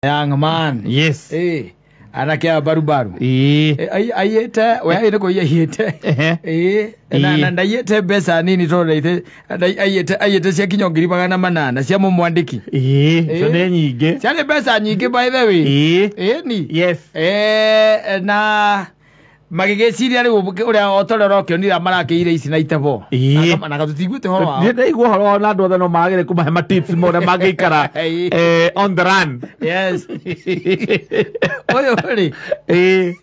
Young man. Yes. Anake aya barubaru. Ĩĩ. Aiyĩte we nĩ kũiya aiyĩte. Ehe. Ĩĩ na Ĩĩ. na ndaiyĩte mbeca nini tondũ ndaite aiyĩte cia kinya 800,000 cia mũmwandĩki. Ĩĩ, icio nĩ nyingĩ. Ciarĩ mbeca nyingĩ by the way. Ĩĩ. Ĩni. Yes. Na magĩgĩciria rĩu ũrĩa o ta ũrĩa ũrakĩonire marakĩire ici na itebo. Ĩĩ. Na tũtiguĩte ũhoro wao. Nĩ ndaigua ũhoro wao na andũ othe no magĩrĩ kũmahe ma tips ma ũrĩa mangĩikara Ĩĩ. on the run. Yes. Ũyũ rĩ Ĩĩ.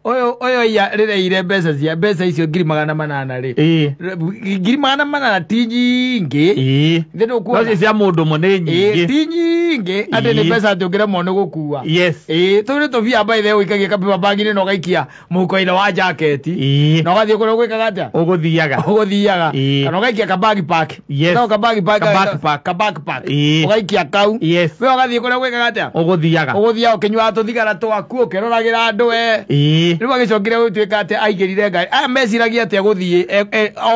ũyũ iya rĩreire mbeca cia mbeca icio 800,000 rĩ. Ĩĩ. 800,000 ti nyingĩ. Ĩĩ. Thĩ No ndũkuona. cio cia mũndũ ũmwe nĩ Ĩĩ, nyingĩ. ti nyingĩ atĩ nĩ Ĩĩ. mbeca atĩ ũngĩremwo nĩ gũkua. Yes. Ĩĩ, tũu nĩ tũbia by the way ũikagia kapipa bag-inĩ na ũgaikia mũhuko-inĩ wa jaketi. Ĩĩ. Na ũgathiĩ kũrĩa ũgwĩkaga atĩa? Ũgũthiaga. Ũgũthiaga. Ĩĩ. Kana ũgaikia ka backpack. Yes. No ka backpack. Ka backpack. Ka backpack. Ĩĩ. Ũgaikia kau. Yes. We ũgathiĩ kũrĩa ũgwĩkaga atĩa? Ũgũthiaga. Ũgũthiaga ũkĩnyuaga tũthigara twaku ũkĩroragĩra andũ we. Ĩĩ. Rĩu agĩcokire gũtuĩka atĩ aingĩrire ngari. Aya meciragia atĩ egũthiĩ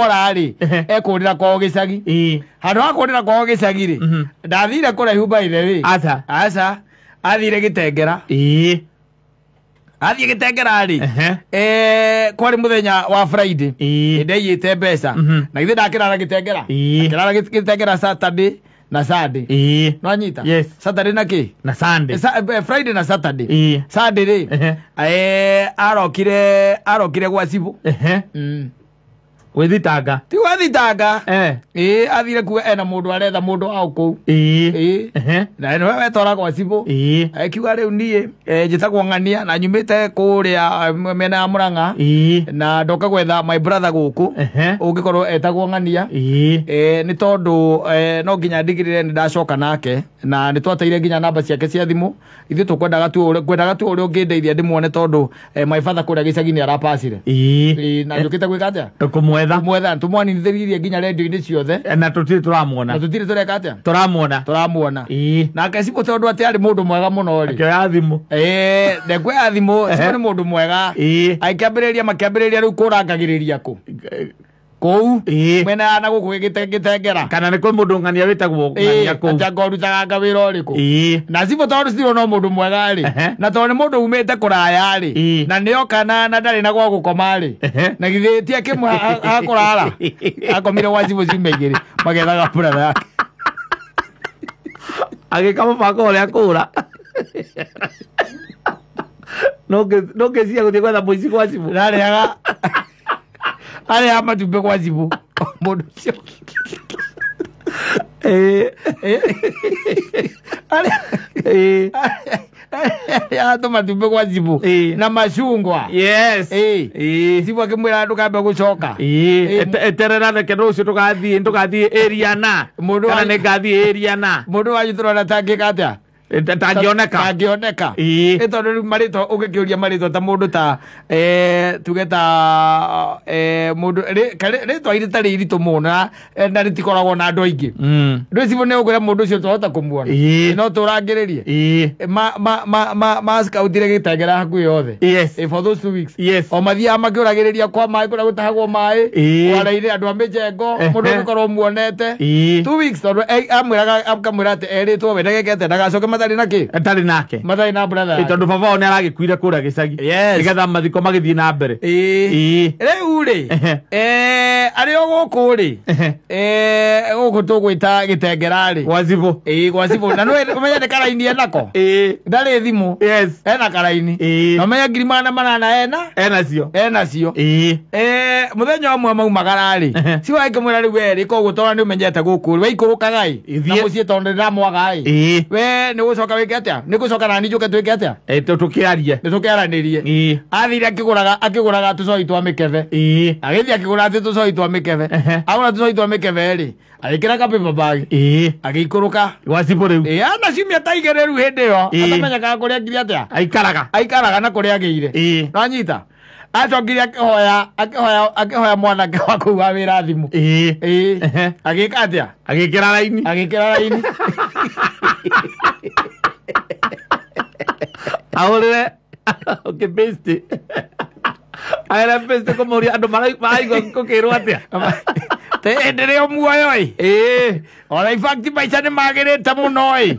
ora rĩ, Ehe. ekũrĩra kwao gĩcagi. Ĩĩ. Handũ ha kũrĩra kwao gĩcagi rĩ, ndathire kũraihu by the way. Aca. Aca. Athire Gĩtengera. Ĩĩ. Athiĩ Gĩtengera rĩ, Ehe. Kwarĩ mũthenya wa Friday. Ĩĩ. Nĩndaiyĩte mbeca. Na githĩ ndakĩrara Gĩtengera? Ĩĩ. Akĩrara Gĩtengera Saturday na Sunday. Ĩĩ. Nĩwanyita? Yes. Saturday na kĩ? Na Sunday. Friday na Saturday. Ĩĩ. Sunday rĩ, Ehe. arokire gwa cibũ. Ehe. Gwĩthitanga. Ti gwĩthitanga. Eh. Ĩĩ, athire kuga ena mũndũ aretha mũndũ wa kũu. Ĩĩ. Ĩĩ. Ehe. Na nĩwe wetwara gwa cibũ. Ĩĩ. Akiuga rĩu niĩ njĩtagwo Ng'ania na nyumĩte kũrĩa mĩena ya Mũrang'a. Ĩĩ. Na ndoka gwetha my brother gũkũ. Ehe. Ũngĩkorwo etagwo Ng'ania. Ĩĩ. Nĩ tondũ no nginya ndigĩrĩre nĩ ndacoka nake na nĩ twateire nginya namba ciake cia thimũ. Ithuĩ tũkwendaga tu ũrĩa kwendaga tu ũrĩa ũngĩndeithia ndĩmuone tondũ my father kũrĩa gĩcagi nĩ arapacire. Ĩĩ. Ĩĩ, na njũkĩte gwĩka atĩa? Kũmwetha. Kũmwetha. Tũmwanithĩririe nginya rendio-inĩ ciothe. Na tũtirĩ tũramuona. Na tũtirĩ tũreka atĩa? Tũramuona. Tũramuona. Ĩĩ. Nake cibũ tondũ atĩ arĩ mũndũ mwega mũno rĩ. Akĩoya thimũ. Ĩĩ, ndekuoya thimũ, cibũ nĩ mũndũ mwega. Ĩĩ. Akĩambĩrĩria makĩambĩrĩria rĩu kũrangagĩrĩria kũ? Kũu. Ĩĩ. Mwena ya na gũkũ Gĩtengera. Kana nĩ kwĩ mũndũ Ng'ania wĩtagwo Ng'ania kũu. Ĩĩ, anga ũrutaga anga wĩra ũrĩkũ? Ĩĩ. Na cibũ tondũ cibũ no mũndũ mwega rĩ. Ehe. Na tondũ nĩ mũndũ umĩte kũraya rĩ. Ĩĩ. Na nĩoka na ndarĩ na gwa gũkoma rĩ. Ehe. Na githĩ ti akĩmwe hakũrara. Akomire gwa cibũ ciumia igĩrĩ magethaga brother yake. Agĩka mũbango ũrĩa kũra. No ngĩciria gũthiĩ gwetha mũici gwa cibũ. Narĩaga arĩaga matumbĩ gwa cibũ. Mũndũ ũcio. Ĩĩ. Ĩĩ. Arĩaga tũmatumbĩ gwa cibũ. Ĩĩ. Na macungwa. Yes. Ĩĩ. Ĩĩ. Cibũ akĩmwĩra ndũkambe gũcoka. Ĩĩ. Eterera reke rũciũ tũgathiĩ area na. Mũndũ Kana nĩ ngathiĩ area na. Mũndũ wanyu tũrona tangĩka atĩa? Tangĩoneka. Tangĩoneka. Ĩĩ. Ĩ tondũ rĩu marĩtwa ũngĩkĩũria marĩtwa ta mũndũ ta tuge ta mũndũ rĩtwa rĩtarĩ iritũ mũno na rĩtikoragwo na andũ aingĩ. Rĩu cibũ nĩ ũkwĩra mũndũ ũcio twahota kũmuona. Ĩĩ. No tũrangĩrĩrie. Ĩĩ. Ma scoutire Gĩtengera hakuhĩ yothe. Yes. For those 2 weeks. Yes. O mathiaga makĩũragĩrĩria kwa maĩ kũrĩa gũtahagwo maĩ. Ĩĩ. Kwara-inĩ andũ a mĩjengo Ehe. mũndũ ũngĩkorwo muonete. Ĩĩ. 2 weeks tondũ amwĩraga akamwĩra atĩ erĩtwo we ndagekete ndagacoke matarĩ na kĩ? Atarĩ nake. Matarĩ na brother Ĩ, yake. tondũ baba wao nĩ aragĩkuire kũrĩa gĩcagi. Yes. Nĩgetha mathiko magĩthiĩ na mbere. Ĩĩ. Ĩĩ. Rĩu rĩ, Ehe. arĩ o gũkũ rĩ, Ehe. gũkũ tũgwĩta Gĩtengera rĩ. Gwa cibũ. Ĩĩ, gwa cibũ. Na nĩũĩ ũmenye nĩ karaini enako? Ĩĩ. Ndarĩ thimũ. Yes. Ena karaini. Ĩĩ. Na ũmenye 800,000 ena? Enacio. Enacio. Ĩĩ. Mũthenya ũmwe maumagara rĩ, Ehe. cibũ agĩkĩmwĩra rĩu we rĩ, koguo tondũ nĩ ũmenyete gũkũ rĩ, we ikũrũkaga ĩ. Na Ithiĩ. mũciĩ tondũ ndĩramwaga ĩ. Ĩĩ. We nĩ gũcoka wĩke atĩa? Nĩ gũcoka nani njũke twĩke atĩa? Ĩ, tũkĩarie. Nĩ tũkĩaranĩrie. Ĩĩ. Athire akĩgũraga tũcoi twa mĩkebe. Ĩĩ. Agĩthiĩ akĩgũra atĩ tũcoi twa mĩkebe. Ehe. Agũra tũcoi twa mĩkebe rĩ, agĩkĩra ka paper bag. Ĩĩ. Agĩikũrũka. Gwa cibũ rĩu. Ĩĩ, ana ciumia ta igĩrĩ rĩu hĩndĩ ĩyo. Ĩĩ. Atamenyekaga kũrĩa ngiri atĩa? Aikaraga. Aikaraga na kũrĩa agĩire. Ĩĩ. Nĩwanyita? Acokire akĩhoya mwanake wa kũu wa wĩra thimũ. Ĩĩ. Ĩĩ. Ehe. Agĩka atĩa? Agĩkĩra raini. Agĩkĩra raini. Ahũrĩre ũkĩpaste. Ahũrĩre paste kũmũria andũ maraigua gũkĩrwo atĩa? Te hĩndĩ ĩrĩa muoyo ĩ. Ĩĩ. Ona in fact maica nĩ magĩrĩte mũno ĩ.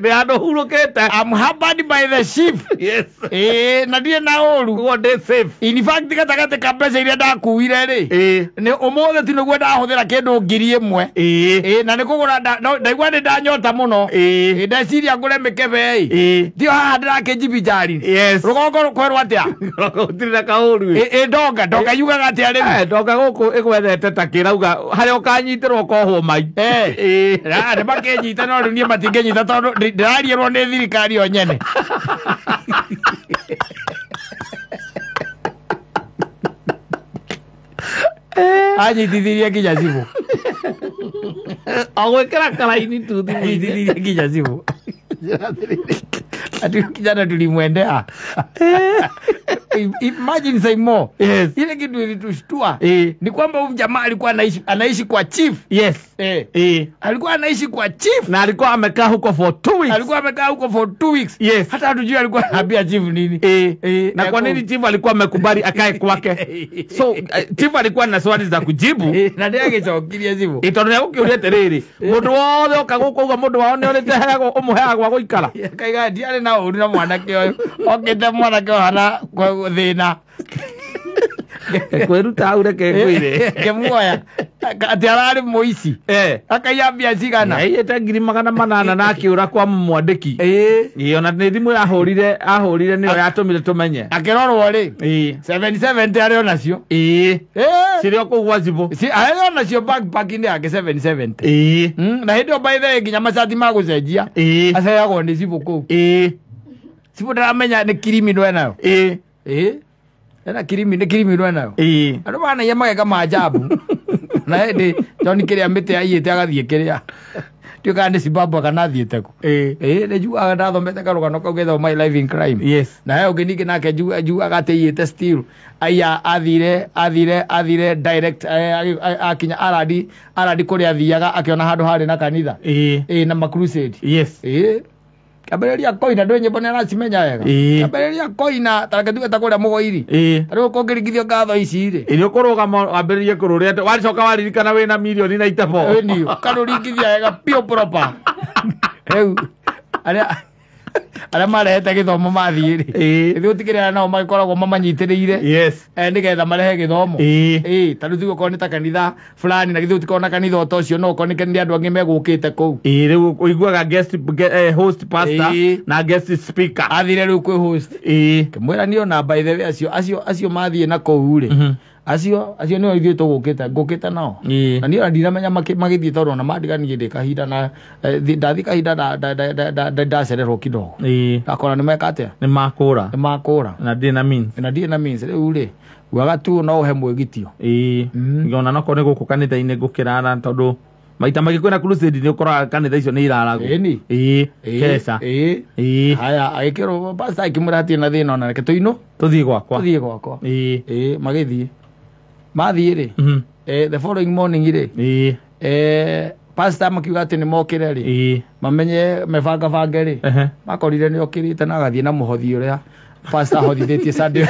Nĩ handũ hurũkĩte. I'm hampered by the chief. Yes. Ĩĩ, na ndirĩ na ũru. Ũguo ndĩ safe. In fact gatagatĩ ka mbeca iria ndakuire rĩ, Ĩĩ. nĩ ũmũthĩ tu nĩguo ndahũthĩra kĩndũ 1,000. Ĩĩ. Ĩĩ, na nĩ kũgũra ndaigua nĩ ndanyota mũno. Ĩĩ. Ĩĩ, ndeciria ngũre mĩkebe ĩ. Ĩĩ. Ndio haha ndĩrakĩnjibinjari. Yes. Rũgongo rũkwerwo atĩa? Gũtirĩ na kaũru. Ĩ, ĩ, ndonga, ndonga yugaga atĩa rĩu? Eh, ndonga gũkũ ĩgwethete ta kĩrauga harĩa ũkanyitĩrwo ũkohwo mai. Eh. Ĩĩ. Nĩ makĩnyita no rĩu niĩ matingĩnyita tondũ ndĩrariĩrwo nĩ thirikari yo nyene. Anyitithirie nginya cibũ. O gwĩkĩra karaini tu thimũ-inĩ. Anyitithirie nginya cibũ. Ati kijana tulimwendea. Imagine say more. Yes. Ile kitu ilitushtua Ĩĩ. ni kwamba huyu jamaa alikuwa anaishi kwa chief. Yes. Eh. Ĩĩ. Alikuwa anaishi kwa chief. Na alikuwa amekaa huko for 2 weeks. Alikuwa amekaa huko for 2 weeks. Yes. Hata hatujui alikuwa anaambia chief nini. Ĩĩ. Ĩĩ, Na kwa nini chief alikuwa amekubali akae kwake? So chief alikuwa na swali za kujibu. Na ndiagĩcokirie cibũ. Ĩ tondũ nĩegũkĩũria atĩrĩrĩ, mũndũ wothe oka gũkũ auga mũndũ wao nĩorĩte heagwo ũmũheaga gwa gũikara. Kaiga ndiarĩ na ũru na mwanake ũyũ. Okĩte mwanake ũyũ hana thĩna. Kwĩruta hau reke ngwĩre. Ngĩmuoya atĩ ararĩ mũici. Eh. Akaiya mbia cigana. Aiyĩte 800,000 na akĩũra kwa mwandĩki. Ĩĩ. Ĩĩ, ona nĩ thimũ yahũrire ahũrire nĩyo yatũmire tũmenye. Akĩrorwo rĩ. Ĩĩ. 770 arĩ onacio. Ĩĩ. Ĩĩ. Cirĩ o kũu gwa cibũ. Arĩ onacio backpack-inĩ yake 770. Ĩĩ. Na hĩndĩ ĩyo by the way nginya macati ma gũcenjia. Ĩĩ. Aceagwo nĩ cibũ kũu. Ĩĩ. Cibũ ndaramenya nĩ criminal enayo. Ĩĩ. Ĩĩ. Ena kirimi nĩ criminal enayo. Ĩĩ. Andũ manaia mageka maajabu. Na hĩndĩ John kĩrĩa mĩtĩ aiyĩte agathiĩ kĩrĩa. Ndiũĩ kana nĩ Zimbabwe kana athiĩte kũ. Ĩĩ. Ĩĩ nĩ njugaga ndathomete karũgano kau gethagwo My Life in Crime. Yes. Na he ũngĩ ningĩ nake njugaga atĩ aiyĩte still. Aiya athire direct akinya aradi kũrĩa athiaga akĩona handũ harĩ na kanitha. Ĩĩ. Ĩĩ na ma crusade. Yes. Ĩĩ. Kĩambĩrĩria koina ndũĩ nyĩmbo nĩ aracimenya wega. Ĩĩ. Kĩambĩrĩria koina ta reke tuge ta kũrĩa Mũgoiri. Ĩĩ. Ta rĩu kũngĩringithio ngatho ici rĩ. Ĩrĩ ũkũrũgama wambĩrĩrie kũrũrĩa atĩ wacoka waririkana wĩna mirioni na itabo. Ĩni ũkarũringithia wega pure proper. Rĩu arĩa marehete gĩthomo mathiĩ rĩ. Ĩĩ. Ithuĩ gũtikĩrĩ nao magĩkoragwo mamanyitĩrĩire. Yes. Nĩgetha marehe gĩthomo. Ĩĩ. Ĩĩ, ta rĩu tuge okorwo nĩ ta kanitha fulani na githĩ gũtikoragwo na kanitha o ta ũcio no okorwo nĩ andũ angĩ megũkĩte kũu. Ĩĩ, rĩu ũiguaga guest host pastor Ĩĩ. na guest speaker. Athire rĩu kwĩ host. Ĩĩ. Kĩmwĩra niĩ ona by the way acio mathiĩ na kũu rĩ. Mhm. Acio nĩo ithuĩ tũgũkĩte ngũkĩte nao. Ĩĩ. Na niĩ ona ndinamenya magĩthiĩ tondũ ona mandiganirie ndĩ kahinda na ndathiĩ kahinda ndacererwo kidogo. Ĩĩ. Ndakora nĩ meka atĩa? Nĩ makũra. Nĩ makũra. Na ndirĩ na means. Na ndirĩ na means rĩu rĩ. Ugaga tu no ũhe mwĩgitio. Ĩĩ. Ona nokorwo nĩ gũkũ kanitha-inĩ ngũkĩrara tondũ maita maingĩ kwĩna crusade nĩ ũkoraga kanitha icio nĩ iraragwo. Ĩni. Ĩĩ. Keca. Ĩĩ. Ĩĩ. Haya agĩkĩrwo pastor akĩmwĩra hatirĩ na thĩna ona reke tũinũ Tũthiĩ gwakwa. tũthiĩ gwakwa. Ĩĩ. Ĩĩ magĩthiĩ. Mathiĩ rĩ. Mhm. The following morning rĩ. Ĩĩ. Pastor makiuga atĩ nĩ mokĩre rĩ. Ĩĩ. Mamenye mebangabange rĩ. Ehe. Makorire nĩ okĩrĩte na agathiĩ na mũhothi ũrĩa pastor ahothithĩtie Sunday.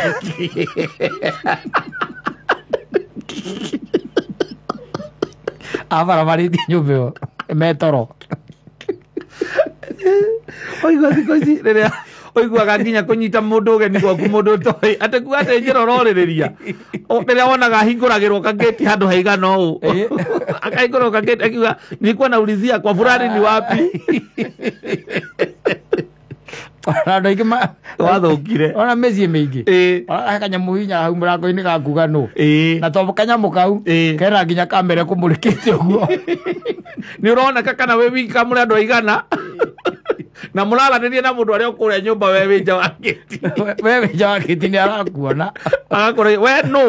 Abarabarĩtie nyũmba ĩyo metoro. Ũigua thikũ ici rĩrĩa ũiguaga nginya kũnyita mũndũ ũgeni gwaku mũndũ ũtoĩ atĩ kuga atĩ njĩra ũrorĩrĩria rĩrĩa wonaga ahingũragĩrwo kageti handũ haigana ũũ akahingũrwo kageti akiuga nilikuwa naulizia kwa fulani ni wapi. Ona andũ aingĩ wathũkire ona mĩciĩ mĩingĩ. Ona kanyamũ hinya hau mũrango-inĩ gakuga nũ. Na to kanyamũ kau kena nginya kamera kũmũrĩkĩte ũguo. Nĩ ũroneka kana wĩ wika mũrĩ andũ aigana. Na mũraranĩria na mũndũ arĩa ũkũrĩa nyũmba we wĩ nja wa gĩti. We wĩ nja wa gĩti nĩ arakuona. Agakũra we nũ?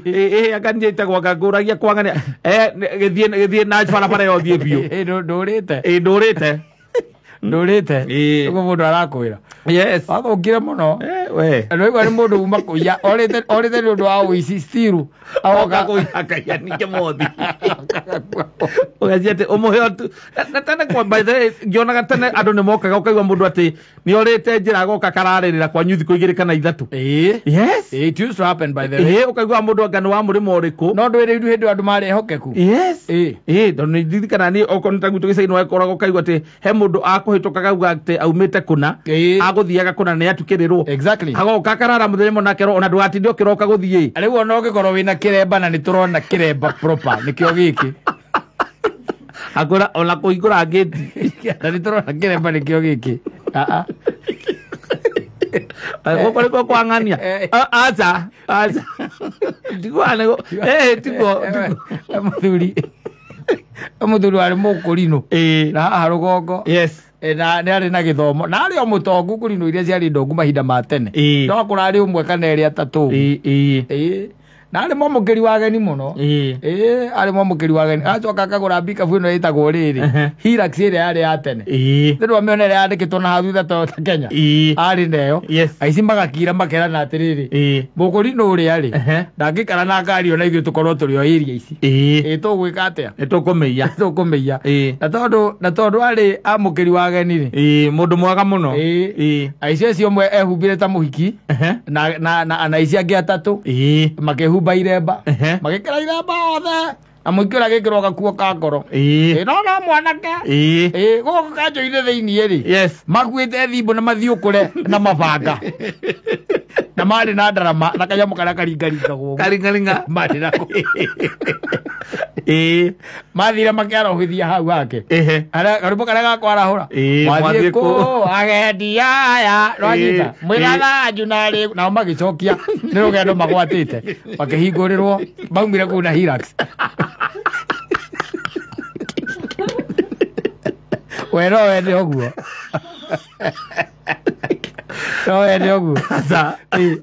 Ĩ anga niĩ njĩtagwo ngũragia kwang'ania. Gĩthiĩ na barabara ĩyo thiĩ biũ. Ndũrĩte. Ĩ ndũrĩte. Ndũrĩte. Ĩ. Ũguo mũndũ arakwĩra. Yes. Wathũkire mũno. We Rĩu nĩ mũndũ uma kũiya orĩte nĩ ũndũ wa ũici stiru agoka kũiya kaiya ningĩ mothi ũgacia atĩ ũmũhe tu na tene kwa by the way ngĩonaga tene andũ nĩ mokaga ũkaigua mũndũ atĩ nĩ orĩte njĩra agoka kararĩrĩra kwanyu thikũ igĩrĩ kana ithatũ. Yes. It used to happen by the way. Ũkaigua mũndũ anga nĩ wa mũrĩmo ũrĩkũ. No ndwĩrĩ hĩndĩ andũ marĩ ehokeku. Yes. Tondũ nĩ ndirikana niĩ okorwo nĩ ta gwitũ gĩcagi-inĩ wakoraga ũkaigua atĩ he mũndũ akũhĩtũkaga auga atĩ aumĩte kũna agũthiaga kũna nĩ atukĩrĩrwo. Exactly. Agoka akarara mũthenya ũmwe nake ona ndũgatinde ũkĩroka gũthiĩ. Rĩu ona ũngĩkorwo wĩna kĩremba na nĩ tũrona kĩremba proper nĩkĩo gĩkĩ. Akũra ona kũhingũra ngĩti. Na nĩ tũrona kĩremba nĩkĩo gĩkĩ. Gũkũ nĩkuo kwa ng'ania. Aca aca. Tiguo tiguo. Mũthuri. Mũthuri warĩ mũkũrinũ. Na haha rũgongo. Yes. Na nĩ arĩ na gĩthomo na arĩ o mũtongu kũrinũ iria ciarĩ ndongu mahinda ma tene. No kũrarĩ ũmwe kana erĩ atatũ. Na arĩ mwamũkĩri wa ageni mũno. Arĩ mwamũkĩri wa ageni. Acoka akagũra mbikabu ĩno ĩtagwo rĩrĩ Hilux ĩrĩa yarĩ ya tene. Nĩ ndwamĩona ĩrĩa yandĩkĩtwo na hau thutha Toyota Kenya. Arĩ nayo. Aici magakira makerana atĩrĩrĩ mũkũrinũ ũrĩa rĩ ndangĩikara na ngari ona ithuĩ tũkorwo tũrĩ o area ici. Tũgwĩka atĩa? Nĩ tũkũmĩiya. Tũkũmĩiya. Na tondũ arĩ amũkĩri wa ageni rĩ. Mũndũ mwega mũno. Aici acio ũmwe ehumbire ta mũhiki na aici angĩ atatũ makĩhumba iremba magĩkĩra iremba othe na mũingĩ ũrĩa agĩkĩrwo gakuo ka ngoro. No no mwanake gũkũ kanjũ-inĩ thĩiniĩ rĩ makuĩte thimũ na mathiũkũre na mabanga na marĩ na ndarama na kanyamũ karĩa karingaringagwo karingaringa marĩ nako. Mathire makĩarahũthia hau hake karũmbo karĩa gakwarahũra mwathiĩ kũ agendi aya nwanyita mwĩna thanju narĩ nao magĩcokia nĩ rũgendo magwatĩte makĩhingũrĩrwo maumire kũu na Hilux. We no wende ũguo. No wende ũguo.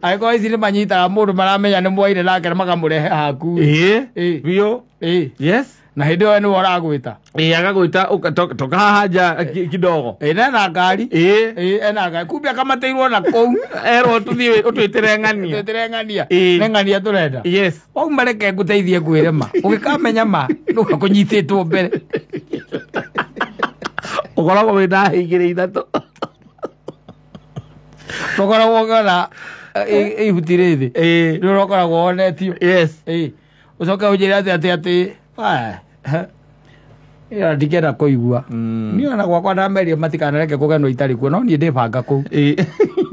Angĩkorwo ici nĩ manyitaga mũndũ maramenya nĩ mwaire nake na makamũrehe haku. Biũ. Yes. Na hĩndĩ ĩyo nĩwe ũragwĩta. Agagwĩta toka haha nja kidogo. Na ena ngari. Ena ngari. Kumbe akamatĩirwo na kũu. Erwo tũthiĩ ũtwĩtĩre ng'ania. Ũtwĩtĩre ng'ania. Nĩ ng'ania tũrenda. Yes. Wauma reke ngũteithie ngwĩre ma. Ũgĩkamenya ma nĩwe kũnyitĩtwo mbere. Ũkoragwo wĩna hĩ igĩrĩ ithatũ. Ũkoragwo ũkĩona ihuti rĩ thĩ. Nĩ ũkoragwo wonetio. Yes. Ũcoke ũnjĩre atĩ ĩyo ndingĩenda kũigua. Niĩ ona gwakwa ndameria matikanareke kũgenwo itarĩ kuo no niĩ ndĩbanga kũu.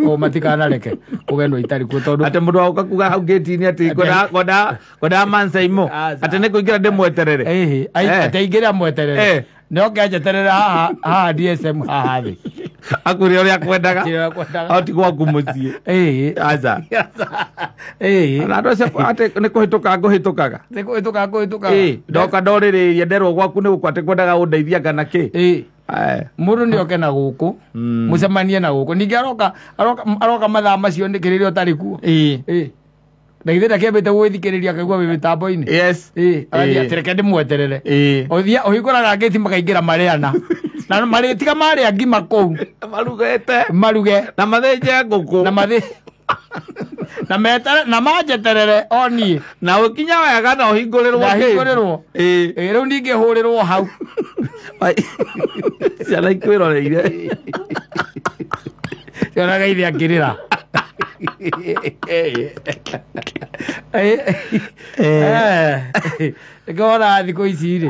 O matikanareke kũgenwo itarĩ kuo tondũ atĩ mũndũ agoka kuga hau gate-inĩ atĩ ngwendaga Mansaimo atĩ nĩ kũingĩra ndĩmweterere. Atĩ aingĩre amweterere. Nĩ oke anjeterere haha DSM haha thĩ. Akwĩre ũrĩa akwendaga. O ti gwaku mũciĩ. Aca. Na andũ acio atĩ nĩ kũhĩtũka ngũhĩtũkaga. Nĩ kũhĩtũka ngũhĩtũkaga. Ndoka ndorĩrĩria nderwo gwaku nĩ gũkũ atĩ kwendaga ũndeithia kana kĩ. Mũndũ nĩ oke na gũkũ mũcemanie na gũkũ ningĩ aroka mathaa macio nĩkĩ rĩrĩa ũtarĩ kuo. Na githĩ ndakĩambĩte gwĩthikĩrĩria akaigua wĩ mĩtambo-inĩ. Yes. Agathiĩ atĩ reke ndĩmweterere. Ũthiĩ ũhingũraga ngĩti makaingĩra marĩana. Na marĩtiga marĩa ngima kũu. Marugĩte. Maruge. Na mathĩnje ngũkũ. Na mathĩ na metere na manjeterere o niĩ. Na ũkinya wega na ũhingũrĩrwo. Ndahingũrĩrwo. Rĩu ningĩ hũrĩrwo hau. Ciana ikwĩroreire. Cionaga ithe akĩrĩra. Ngona thikũ ici rĩ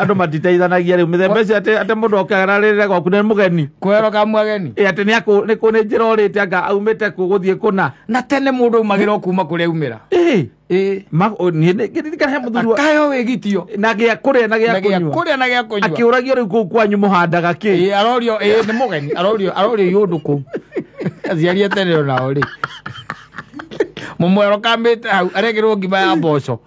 andũ matiteithanagia rĩu mĩthemba ĩcio atĩ mũndũ oke ararĩrĩre gwaku nĩ mũgeni kwero ka mwageni atĩ nĩ kũ nĩ njĩra ũrĩte anga aumĩte kũ gũthiĩ kũna na tene mũndũ aumagĩra o kuma kũrĩa aumĩra. Niĩ ngĩririkana he mũthuri akayo wĩgitio na gĩa kũrĩa na gĩa kũnyua kũrĩa na gĩa kũnyua akĩũragio rĩu kũu kwanyu mũhandaga kĩ arorio nĩ mũgeni arorio iũndũ kũu aciari a tene onao rĩ mũmwero kamĩte hau arekĩrwo ngima ya mboco.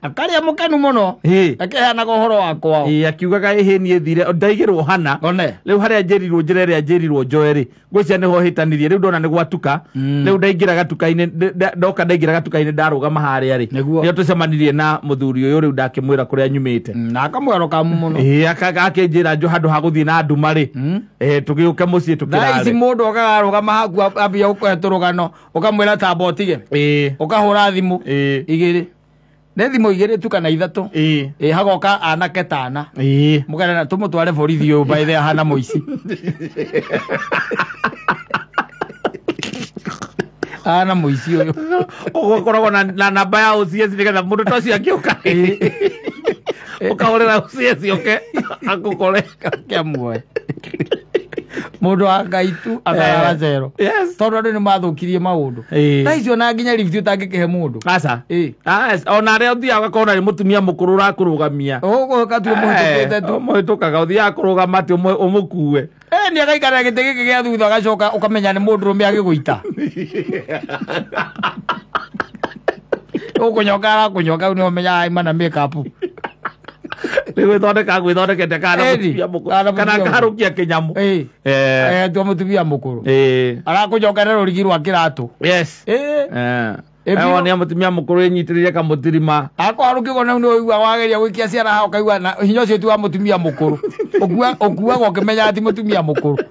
Akaria mukenu muno. Ĩĩ. Akeheanaga ũhoro wa kwao. Ĩĩ, akiugaga ĩhĩ niĩ thire ndaigĩrwo hana. One. Rĩu harĩa njĩrirwo njĩra ĩrĩa njĩrirwo njoe rĩ, ngwĩciria nĩho hĩtanirie. Rĩu ndona nĩ gwatuka. Rĩu ndaingĩra gatuka-inĩ, ndoka ndaingĩra gatuka-inĩ ndarũgama harĩa rĩ. Nĩguo. Nĩho tũcemanirie na mũthuri ũyũ rĩu ndakĩmwĩra kũrĩa nyumĩte. Na akamwero kamu muno. Ĩĩ, akĩnjĩra njo handũ ha gũthiĩ na nduma rĩ. Tũgĩũke mũciĩ Thaa ici tũkĩrare. mũndũ okaga arũgama haku ambia gũkũhe tũrũgano ũkamwĩra tamba ũtige. Ũkahũra thimũ. Igĩrĩ. Nĩ thimũ igĩrĩ tu kana ithatũ. Ĩ hagoka anake tana. Mũkerana tũmũtware borithi ũyũ by the ahana mũici. Ahana mũici ũyũ. Ũguo ũkoragwo na namba ya OCS nĩgetha mũndũ ta ũcio angĩũka. Ũkahũrĩra OCS oke akũkore. Kĩamuoe. Mũndũ wa Ngai tu akarara cero. Yes. Tondũ andũ nĩ mathũkirie maũndũ. Thaa ici ona nginya lift ũtangĩkĩhe mũndũ. Aca. Ĩ. Aca, ona arĩa ũthiaga ũgakora nĩ mũtumia mũkũrũ ũrakũrũgamia. Ũguo ũgatua mũhĩtũkĩte tu. Mũhĩtũkaga ũthiaga kũrũgama atĩ ũmũkue. Nĩ agaikara gĩtĩ gĩkĩ gĩa thutha agacoka ũkamenya nĩ mũndũrũme agĩgũita. Ũkũnyoka arakũnyoka rĩu nĩ ũmenyaga aima na make-up. Nĩ gwĩthondeka gwĩthondekete kana Ĩni, mũtumia mũkũrũ. kana Kana mũtumia mũkũrũ. akaharũkia kĩnyamũ. Ĩ. Tua mũtumia mũkũrũ. Arakũnyoka na rũrigi rwa kĩratũ. Yes. Ĩ. Ĩ, biũ. Wonĩa mũtumia mũkũrũ ĩnyitĩrĩire kamũtirima. Akwarũkĩrwo na nĩ ũigua wageria gũikia ciara haha ũkaigua na hinya ũcio ti wa mũtumia mũkũrũ. Ũkuaga ũkĩmenyaga ti mũtumia mũkũrũ.